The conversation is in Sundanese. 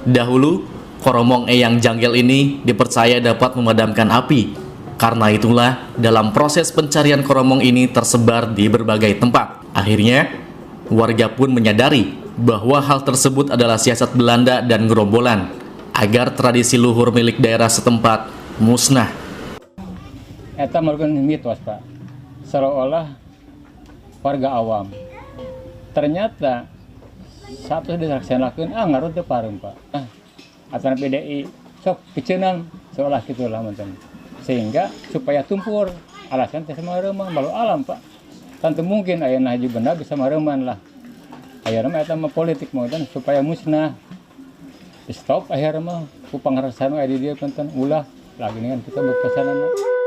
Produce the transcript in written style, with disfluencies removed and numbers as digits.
Dahulu, Koromong Eyang Janggel ini dipercaya dapat memadamkan api. Karena itulah, dalam proses pencarian koromong ini tersebar di berbagai tempat. Akhirnya, warga pun menyadari bahwa hal tersebut adalah siasat Belanda dan gerombolan agar tradisi luhur milik daerah setempat musnah. Eta merupakan mitos, Pak, seolah-olah warga awam. Ternyata satu dilaksanakan, ah, ngaruh teu pareum, Pak. Ah, atau PDI sok piceunang, seolah gitulah mantan, sehingga supaya tumpur alasan teh mareuman balu alam, Pak. Tentu mungkin aya hiji benda bisa mareuman lah. Ayeuna mah eta mah politik mah kan supaya musnah, di stop akhirnya mah ku pangrasaan aya di dieu, punten ulah lagi dengan kita buktosanana.